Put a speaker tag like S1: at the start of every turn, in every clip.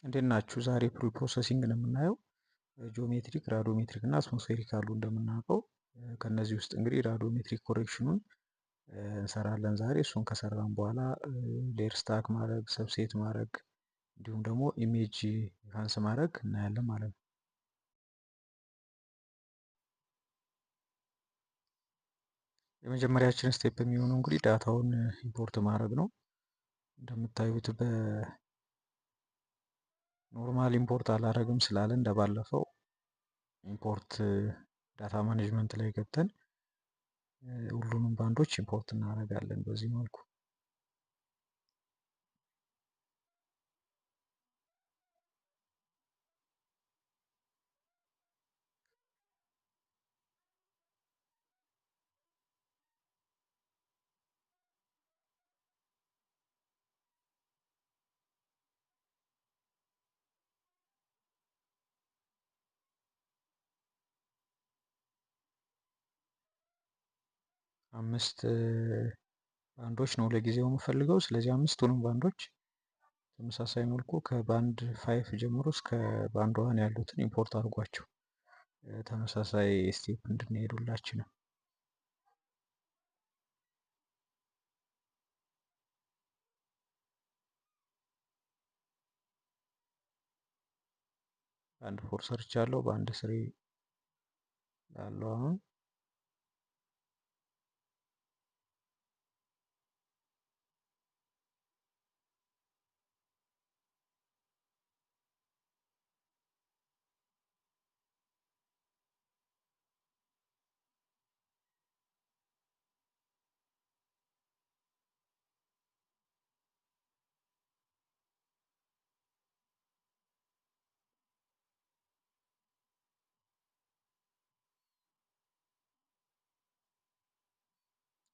S1: እንዴት ናችሁ? ዛሬ preprocessing ነው የምናየው። Geometric፣ radiometric እና atmospheric አሉ እንደምናውቀው። ከነዚህ ውስጥ እንግዲህ radiometric correction ኑን እንሰራለን ዛሬ። እሱን ከሰራን በኋላ layer stack ማድረግ፣ subset ማድረግ እንዲሁም ደግሞ image enhance ማድረግ እናያለን ማለት ነው። የመጀመሪያችን step የሚሆነው እንግዲህ data ውን import ማድረግ ነው። እንደምታዩት በ normal import አላረግም ስላለ እንደባለፈው import data management ላይ ገብተን ሁሉንም band ኦች import እናደርጋለን በዚህ መልኩ። አምስት ባንዶች ነው ለጊዜው የምፈልገው። ስለዚህ አምስቱንም ባንዶች ተመሳሳይ መልኩ ከ band 5 ጀምሮ እስከ band 1 ያሉትን import አድርጓቸው ተመሳሳይ step እንድንሄድ ሁላችንም። Band 4 ሰርቻለሁ። Band 3 ላለው አሁን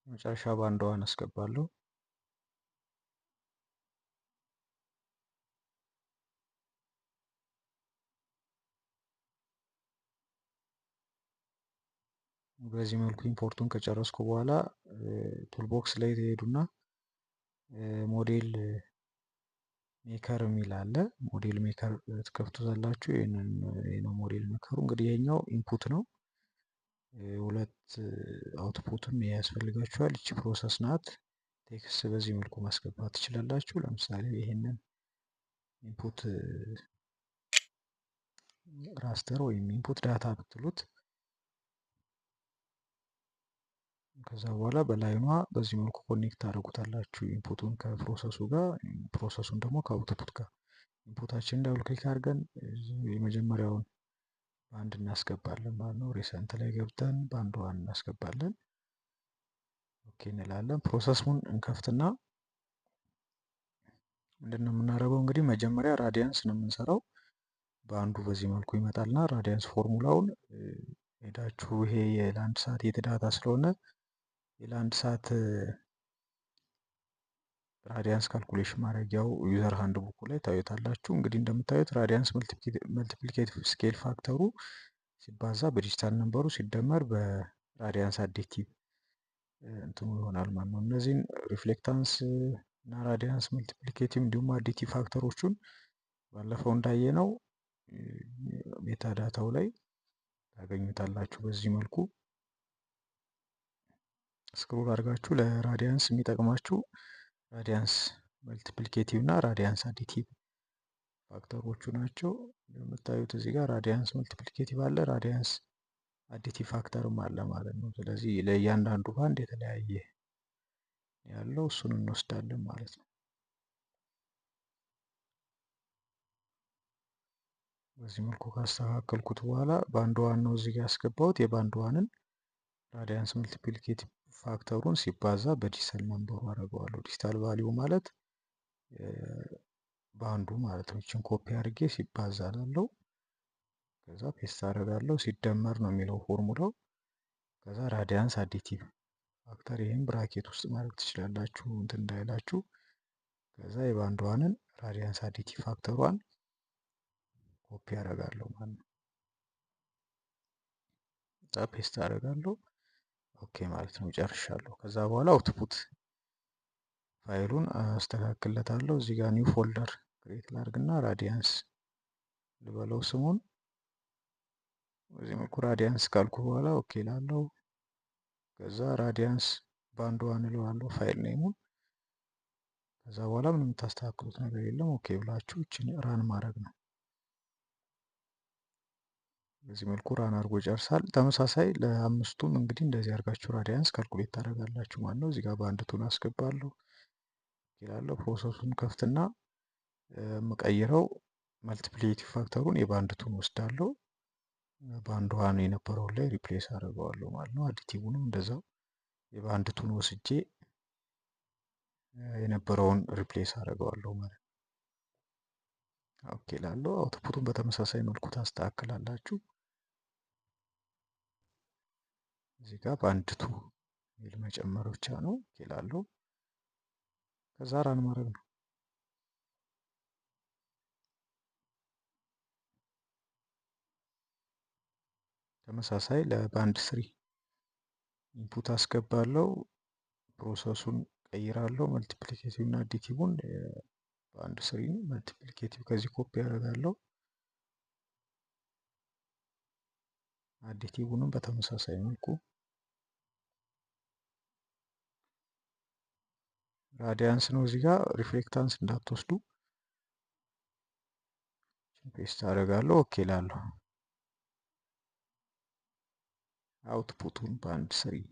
S1: መጨረሻ band 1 አስገባለሁ። በዚህ መልኩ import ኡን ከጨረስኩ በኋላ toolbox ላይ ትሄዱና model maker የሚል አለ። Model maker ትከፍቱታላችሁ። ይሄንን ነው model maker ኡ። እንግዲህ ይሄኛው input ነው። ሁለት output ም ያስፈልጋችኋል። እቺ process ናት። Text በዚህ መልኩ ማስገባት ትችላላችሁ። ለምሳሌ ይሄንን input raster ወይም input data ብትሉት ከዛ በኋላ በ line ኗ በዚህ መልኩ connect ታደርጉታላችሁ። Input ኡን ከ process ኡ ጋር፣ process ኡን ደግሞ ከ output ጋር። Input ኣችንን double click አድርገን የመጀመሪያውን ባንድ እናስገባለን ማለት ነው። Recent ላይ ገብተን band 1 እናስገባለን። Okay እንላለን። Process ኡን እንከፍትና ምንድነው የምናደርገው? እንግዲህ መጀመሪያ radiance ነው የምንሰራው። ባንዱ በዚህ መልኩ ይመጣልና radiance formula ውን ሄዳችሁ ይሄ የ Landsat 8 data ስለሆነ የ Landsat radiance calculation ማድረጊያው user handbook ኡ ላይ ታዩታላችሁ። እንግዲህ እንደምታዩት radiance multiplicative scale factor ኡ ሲባዛ በ digital number ኡ ሲደመር በ radiance additive እንትኑ ይሆናል ማለት ነው። እነዚህን reflectance እና radiance multiplicative እንዲሁም additive factor ኦቹን ባለፈው እንዳየነው metadata ው ላይ ታገኙታላችሁ። በዚህ መልኩ Scroll አድርጋችሁ ለ radiance የሚጠቅማችሁ radiance multiplicative እና radiance additive factor ኦቹ ናቸው። እንደምታዩት እዚህ ጋር radiance multiplicative አለ፣ radiance additive factor ም አለ ማለት ነው። ስለዚህ ለእያንዳንዱ ባንድ የተለያየ ያለው እሱን እንወስዳለን ማለት ነው። በዚህ መልኩ ካስተካከልኩት በኋላ ባንድ 1 ነው እዚህ ጋር ያስገባሁት። የ band 1ን radiance multiplicative factor ኡን ሲባዛ በ digital number ኡ አደርገዋለሁ። Digital value ማለት ባንዱ ማለት ነው። ይችን ኮፒ አድርጌ ሲባዛ ላለው ከዛ paste አደርጋለሁ። ሲደመር ነው የሚለው ፎርሙላው። ከዛ radiance additive factor ይህም bracket ውስጥ ማድረግ ትችላላችሁ እንትን እንዳይላችሁ። ከዛ የ band 1ን radiance additive factor ኧሯን copy አደርጋለሁ ማለት ነው። ከዛ paste አደርጋለሁ። Okay ማለት ነው። ጨርሻለሁ። ከዛ በኋላ output file ኡን አስተካክለታለሁ። እዚህ ጋር new folder Create ላድርግና radiance ልበለው ስሙን። በዚህ መልኩ radiance ካልኩ በኋላ okay ላለው። ከዛ radiance band one እለዋለሁ file name ኡን። ከዛ በኋላ ምንም የምታስተካክሉት ነገር የለም። Okay ብላችሁ እችን run ማድረግ ነው። በዚህ መልኩ run አድርጎ ይጨርሳል። ተመሳሳይ ለአምስቱም እንግዲህ እንደዚህ አድርጋችሁ radiance calculate ታደርጋላችሁ ማለት ነው። እዚህ ጋር band two ን አስገባለሁ ይላለሁ። Process ኡን ከፍትና የምቀይረው multiplicative factor ኡን የ band two ን ወስዳለሁ። Band one የነበረውን ላይ replace አደርገዋለሁ ማለት ነው። Additive ንም እንደዛው የ band two ን ወስጄ የነበረውን replace አደርገዋለሁ ማለት ነው። Okay ላለው። Output ኡን በተመሳሳይ መልኩ ታስተካክላላችሁ። እዚህ ጋር band two ሚል መጨመር ብቻ ነው። Okay ላለው። ከዛ run ማድረግ ነው። ተመሳሳይ ለ band three input አስገባለሁ። Process ኡን ቀይራለሁ። Multiplicative እና additive ን band three ን multiplicative ከዚህ ኮፒ ያደርጋለሁ። Additive ንም በተመሳሳይ መልኩ radiance ነው። እዚህ ጋር reflectance እንዳትወስዱ። Paste አደርጋለሁ። Okay ላለሁ። Output ኡን band three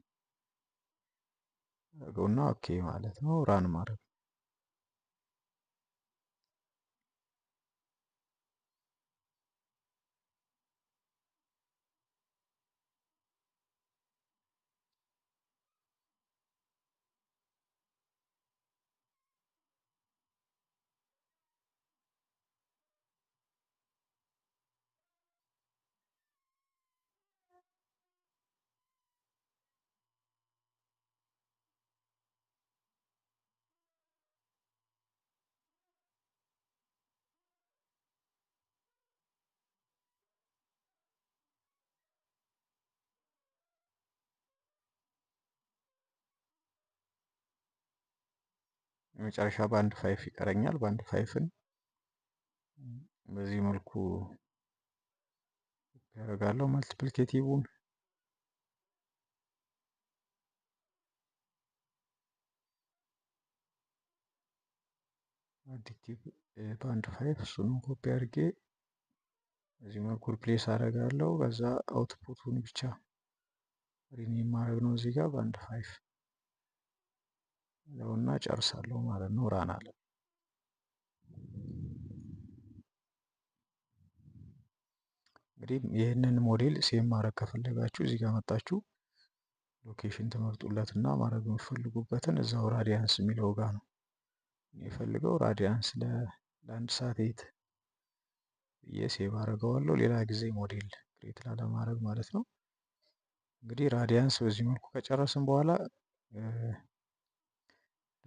S1: አድርገውና okay ማለት ነው። Run ማድረግ የመጨረሻ band five ይቀረኛል። Band five ን በዚህ መልኩ ያደርጋለሁ። Multiplicative ን additive band five እሱንም ኮፒ አድርጌ በዚህ መልኩ replace አደርጋለሁ። ከዛ output ኡን ብቻ rename ማድረግ ነው። እዚህ ጋር band five ለውና ጨርሳለሁ ማለት ነው። Run አለ። እንግዲህ ይህንን ሞዴል save ማድረግ ከፈለጋችሁ እዚህ ጋር መጣችሁ location ትመርጡለትና ማድረግ የምትፈልጉበትን እዛው radiance የሚለው ጋር ነው የፈልገው። Radiance ለ Landsat 8 ብዬ save አደርገዋለሁ። ሌላ ጊዜ ሞዴል create ላለማድረግ ማለት ነው። እንግዲህ radiance በዚህ መልኩ ከጨረስን በኋላ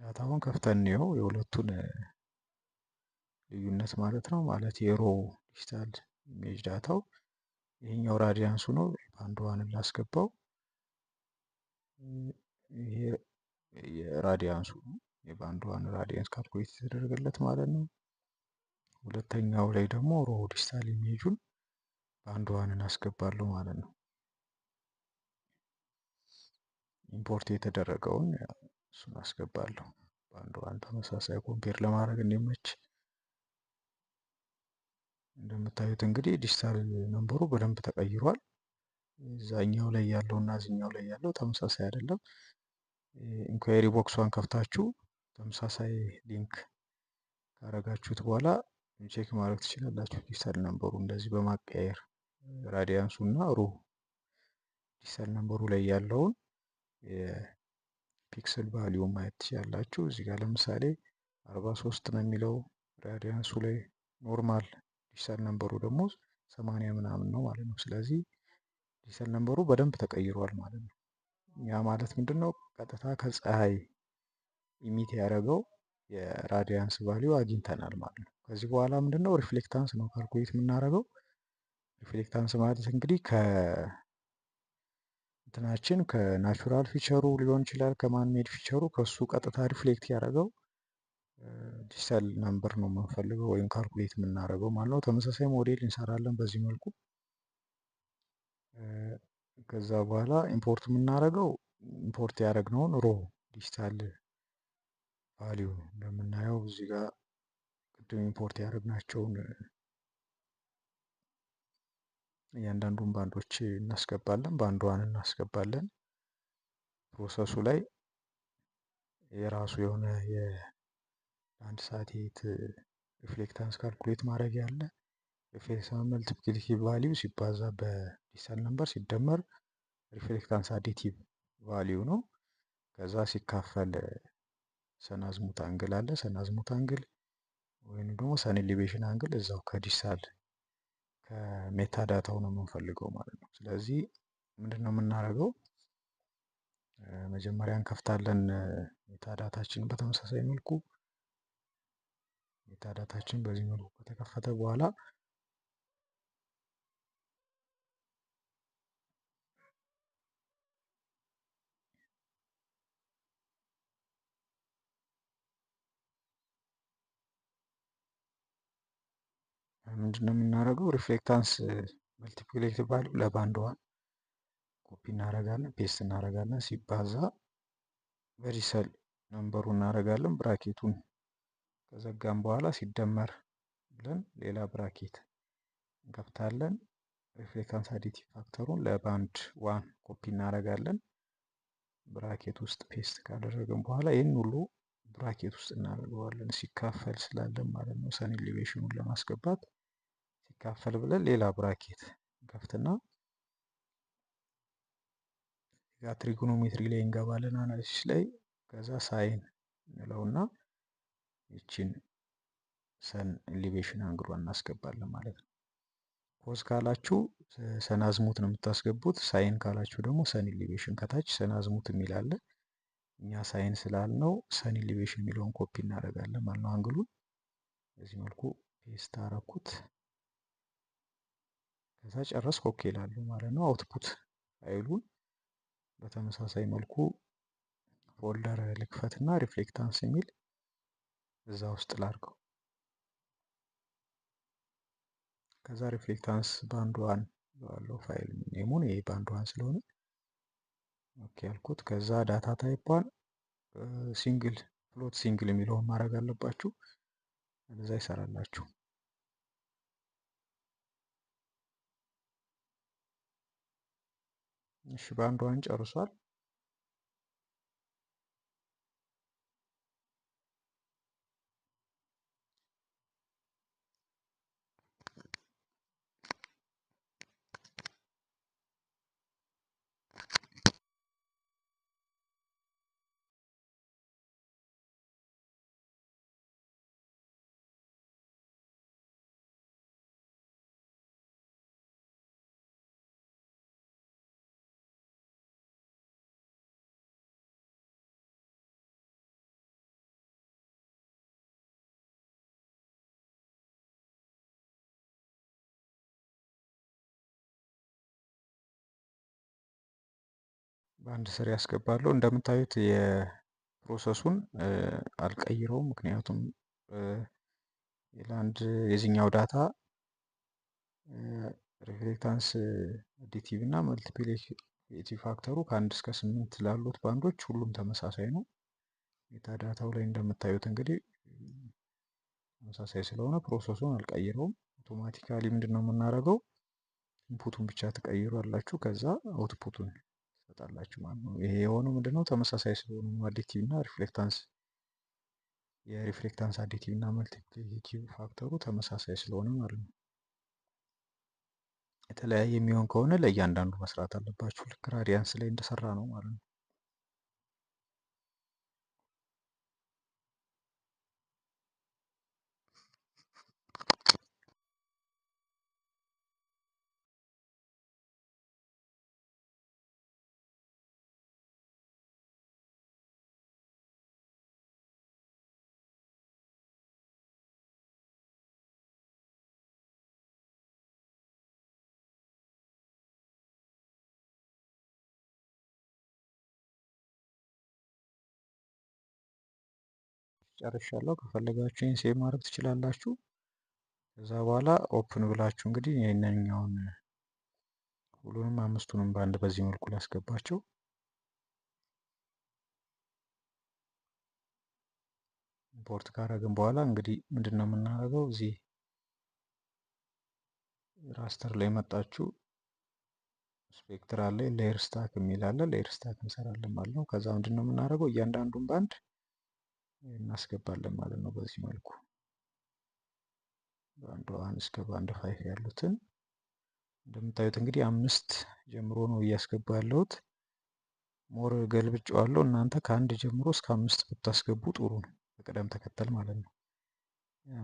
S1: data ውን ከፍተን እንየው የሁለቱን ልዩነት ማለት ነው። ማለት የ raw digital image data ው ይሄኛው radiance ኡ ነው። Band one ን ላስገባው። ይሄ የ radiance ኡ ነው። የ band one radiance calculate የተደረገለት ማለት ነው። ሁለተኛው ላይ ደግሞ raw digital image ኡን band one ን አስገባለሁ ማለት ነው። Import የተደረገውን እሱን አስገባለሁ። Band one ተመሳሳይ compare ለማድረግ እንዲመች። እንደምታዩት እንግዲህ digital number ኡ በደንብ ተቀይሯል። እዛኛው ላይ ያለው እና እዚኛው ላይ ያለው ተመሳሳይ አይደለም። Inquiry box ኧን ከፍታችሁ ተመሳሳይ link ካረጋችሁት በኋላ check ማድረግ ትችላላችሁ። Digital number ኡ እንደዚህ በማቀያየር radiance ኡ እና raw digital number ኡ ላይ ያለውን የ pixel value ማየት ትችላላችሁ። እዚህ ጋር ለምሳሌ 43 ነው የሚለው radiance ኡ ላይ፣ normal digital number ኡ ደግሞ 80 ምናምን ነው ማለት ነው። ስለዚህ digital number ኡ በደንብ ተቀይሯል ማለት ነው። ያ ማለት ምንድነው? ቀጥታ ከፀሐይ emit ያደረገው የ radiance value አግኝተናል ማለት ነው። ከዚህ በኋላ ምንድነው? Reflectance ነው calculate የምናደርገው። Reflectance ማለት እንግዲህ ከእንትናችን ከ natural feature ኡ ሊሆን ይችላል፣ ከ man made feature ኡ ከሱ ቀጥታ reflect ያደረገው digital number ነው የምንፈልገው ወይም calculate የምናደርገው ማለት ነው። ተመሳሳይ ሞዴል እንሰራለን በዚህ መልኩ። ከዛ በኋላ import የምናደርገው import ያደረግነውን raw digital value እንደምናየው እዚህ ጋር ቅድም import ያደረግናቸውን እያንዳንዱን ባንዶች እናስገባለን። Band one እናስገባለን። Process ኡ ላይ የራሱ የሆነ የአንድ ሰዓት reflectance calculate ማድረግ ያለ reflectance multiplicative value ሲባዛ በ digital number ሲደመር reflectance additive value ነው። ከዛ ሲካፈል sun azimuth angle አለ። Sun azimuth angle ወይም ደግሞ sun elevation angle እዛው ከ digital ከ metadata ው ነው የምንፈልገው ማለት ነው። ስለዚህ ምንድን ነው የምናደርገው? መጀመሪያ እንከፍታለን metadata ችንን በተመሳሳይ መልኩ። Metadata ችን በዚህ መልኩ ከተከፈተ በኋላ ምንድነው የምናደርገው? Reflectance multiplicative value ለ band one copy እናደርጋለን፣ paste እናደርጋለን። ሲባዛ በ digital number ኡ እናደርጋለን። Bracket ኡን ከዘጋም በኋላ ሲደመር ብለን ሌላ bracket እንከፍታለን። Reflectance additive factor ኡን ለ band one copy እናደርጋለን። Bracket ውስጥ paste ካደረግን በኋላ ይህን ሁሉ bracket ውስጥ እናደርገዋለን። ሲካፈል ስላለን ማለት ነው። Sun elevation ኡን ለማስገባት ሲካፈል ብለን ሌላ bracket እንከፍትና ጋ trigonometry ላይ እንገባለን፣ analysis ላይ። ከዛ sine እንለውና ይችን sun elevation angle ኧን እናስገባለን ማለት ነው። Cos ካላችሁ sun azimuth ነው የምታስገቡት። Sine ካላችሁ ደግሞ sun elevation ከታች sun azimuth የሚል አለ። እኛ sine ስላልነው sun elevation የሚለውን ኮፒ እናደርጋለን ማለት ነው። Angle ኡን በዚህ መልኩ paste አረኩት። ከዛ ጨረስኩ፣ okay እላለሁ ማለት ነው። Output file ኡን በተመሳሳይ መልኩ folder ልክፈትና reflectance የሚል እዛ ውስጥ ላድርገው። ከዛ reflectance band one ባለው file name ኡን ይሄ band one ስለሆነ okay ያልኩት። ከዛ data type ኧን single float single የሚለውን ማድረግ አለባችሁ። እዛ ይሰራላችሁ። እሺ band one ጨርሷል። በአንድ ስር ያስገባለሁ። እንደምታዩት የ process ኡን አልቀይረውም፣ ምክንያቱም ለአንድ የዚህኛው data reflectance additive እና multiplicative factor ኡ ከአንድ እስከ ስምንት ላሉት ባንዶች ሁሉም ተመሳሳይ ነው። Metadata ው ላይ እንደምታዩት እንግዲህ ተመሳሳይ ስለሆነ process ኡን አልቀይረውም። Automatically ምንድን ነው የምናደርገው? Input ኡን ብቻ ትቀይሯላችሁ፣ ከዛ output ኡን ትሰጣላችሁ ማለት ነው። ይሄ የሆነው ምንድነው ተመሳሳይ ስለሆኑ additive እና reflectance የ reflectance additive እና multiplicative factor ኡ ተመሳሳይ ስለሆነ ማለት ነው። የተለያየ የሚሆን ከሆነ ለእያንዳንዱ መስራት አለባችሁ። ልክ radiance ላይ እንደሰራ ነው ማለት ነው። ጨርሻለሁ። ከፈለጋችሁ ይህን save ማድረግ ትችላላችሁ። ከዛ በኋላ open ብላችሁ እንግዲህ ይህንኛውን ሁሉንም አምስቱንም በአንድ በዚህ መልኩ ላስገባቸው። Import ካደረግን በኋላ እንግዲህ ምንድን ነው የምናደርገው እዚህ raster ላይ መጣችሁ spectral ላይ layer stack የሚል አለ። Layer stack እንሰራለን ማለት ነው። ከዛ ምንድን ነው የምናደርገው እያንዳንዱን ባንድ እናስገባለን ማለት ነው። በዚህ መልኩ band 1 እስከ band 5 ያሉትን እንደምታዩት እንግዲህ 5 ጀምሮ ነው እያስገባ ያለሁት። More ገልብጬዋለሁ። እናንተ ከ1 ጀምሮ እስከ 5 ብታስገቡ ጥሩ ነው፣ በቅደም ተከተል ማለት ነው።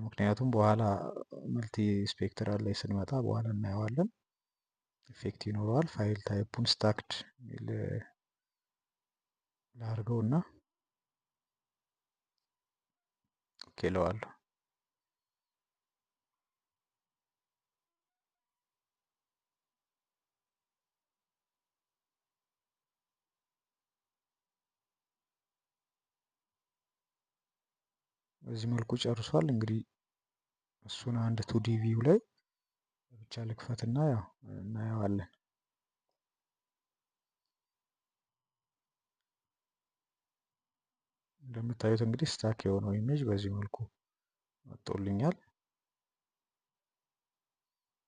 S1: ምክንያቱም በኋላ multispectral ላይ ስንመጣ በኋላ እናየዋለን፣ effect ይኖረዋል። File type ኡን stacked የሚል ላድርገው እና okay እለዋለሁ። በዚህ መልኩ ጨርሷል። እንግዲህ እሱን አንድ 2D view ላይ ብቻ ልክፈትና ያው እናየዋለን። እንደምታዩት እንግዲህ stack የሆነው image በዚህ መልኩ መጥቶልኛል።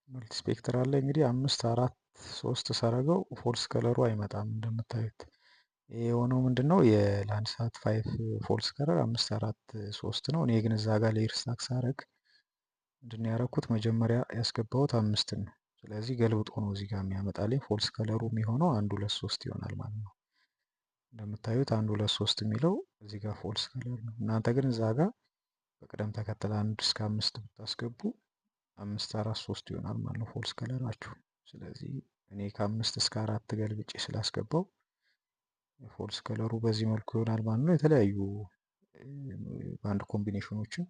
S1: Multispectral ላይ እንግዲህ 5 4 3 ሳረገው false color ኡ አይመጣም። እንደምታዩት ይሄ የሆነው ምንድነው የ Landsat 5 false color 5 4 3 ነው። እኔ ግን እዛ ጋር layer stack ሳረግ ምንድነው ያረኩት መጀመሪያ ያስገባሁት 5 ነው። ስለዚህ ገልብጦ ነው እዚህ ጋር የሚያመጣልኝ false color ኡ የሚሆነው 1 2 3 ይሆናል ማለት ነው። እንደምታዩት 1 2 3 የሚለው እዚህ ጋር false color ነው። እናንተ ግን እዛ ጋር በቅደም ተከተል 1 እስከ 5 ብታስገቡ 5 4 3 ይሆናል ማለት ነው false color ኣችሁ። ስለዚህ እኔ ከ5 እስከ 4 ገልብጬ ስላስገባው false color ኡ በዚህ መልኩ ይሆናል ማለት ነው። የተለያዩ band combination ኦችን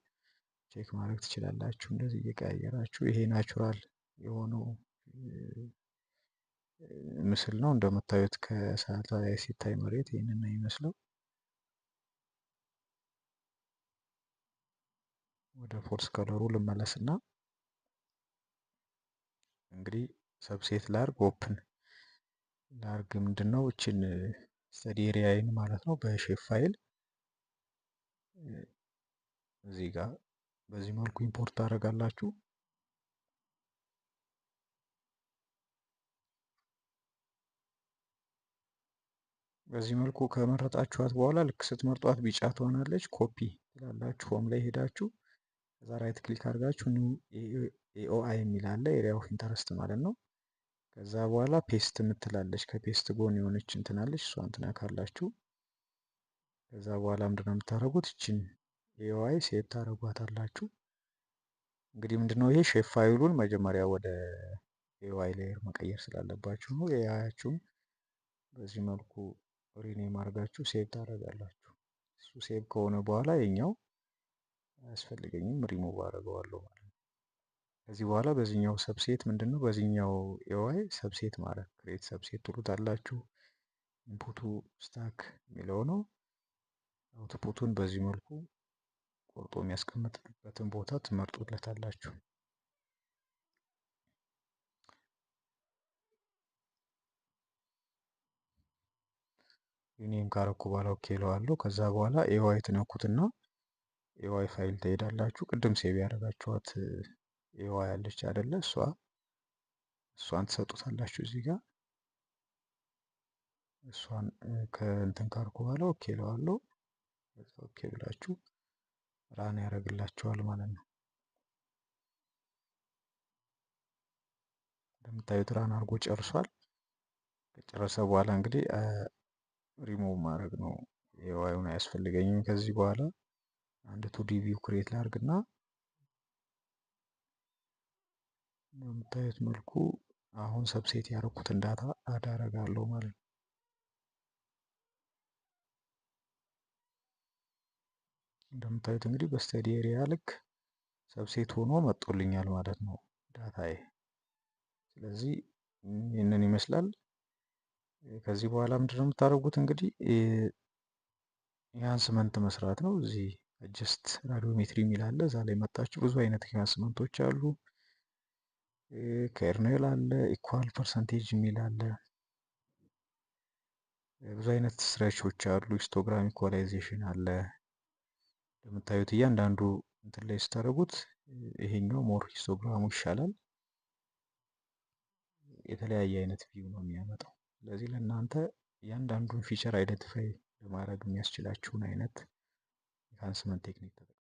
S1: check ማድረግ ትችላላችሁ እንደዚህ እየቀያየራችሁ። ይሄ natural የሆነው ምስል ነው። እንደምታዩት ከሳተላይት ሲታይ መሬት ይህንን ነው የሚመስለው። ወደ false color ኡ ልመለስና እንግዲህ subset ላርግ open ላርግ ምንድነው እችን study area ዬን ማለት ነው በ shape file እዚህ ጋር በዚህ መልኩ import ታደርጋላችሁ። በዚህ መልኩ ከመረጣችኋት በኋላ ልክ ስትመርጧት ቢጫ ትሆናለች። ኮፒ ትላላችሁ። Home ላይ ሄዳችሁ ከዛ right click አድርጋችሁ new AOI የሚል አለ፣ area of interest ማለት ነው። ከዛ በኋላ paste የምትላለች ከ paste ጎን የሆነች እንትናለች፣ እሷን ትነካላችሁ። ከዛ በኋላ ምንድነው የምታደርጉት? እችን AOI save ታደርጓታላችሁ። እንግዲህ ምንድነው ይሄ shape file ኡን መጀመሪያ ወደ AOI layer መቀየር ስላለባችሁ ነው። AOI ያችሁን በዚህ መልኩ rename አድርጋችሁ save ታደርጋላችሁ። እሱ save ከሆነ በኋላ የኛው አያስፈልገኝም ሪሙቭ አደርገዋለሁ ማለት ነው። ከዚህ በኋላ በዚህኛው subset ምንድነው በዚህኛው AOI subset ማለት create subset ትሉታላችሁ። Input ኡ stack የሚለው ነው። Output ኡን በዚህ መልኩ ቆርጦ የሚያስቀምጥበትን ቦታ ትመርጡለታላችሁ። Rename ካረኩ በኋላ okay እለዋለሁ። ከዛ በኋላ AOI ትነኩትና AOI file ትሄዳላችሁ። ቅድም save ያደረጋችኋት AOI ያለች አይደለ? እሷን ትሰጡታላችሁ እዚህ ጋር እሷን ከእንትን ካልኩ በኋላ okay እለዋለሁ። ከዛ okay ብላችሁ run ያደርግላችኋል ማለት ነው። እንደምታዩት run አድርጎ ጨርሷል። ከጨረሰ በኋላ እንግዲህ ሪሙቭ ማድረግ ነው። AOI ውን አያስፈልገኝም ከዚህ በኋላ አንድ 2D view create ላድርግና በምታዩት መልኩ አሁን subset ያደረኩትን data add አደርጋለሁ ማለት ነው። እንደምታዩት እንግዲህ በ study area ልክ subset ሆኖ መጥቶልኛል ማለት ነው data ዬ። ስለዚህ ይህንን ይመስላል። ከዚህ በኋላ ምንድነው የምታደርጉት እንግዲህ enhancement መስራት ነው። እዚህ Adjust radiometry የሚል አለ። እዛ ላይ መጣችሁ ብዙ አይነት enhancement ኦች አሉ። Kernel አለ፣ equal percentage የሚል አለ። ብዙ አይነት stretch ኦች አሉ። Histogram equalization አለ። እንደምታዩት እያንዳንዱ እንትን ላይ ስታደርጉት ይሄኛው more histogram ኡ ይሻላል። የተለያየ አይነት view ነው የሚያመጣው። ስለዚህ ለእናንተ እያንዳንዱን feature identify ለማድረግ የሚያስችላችሁን አይነት enhancement technique ተጠቀሙ።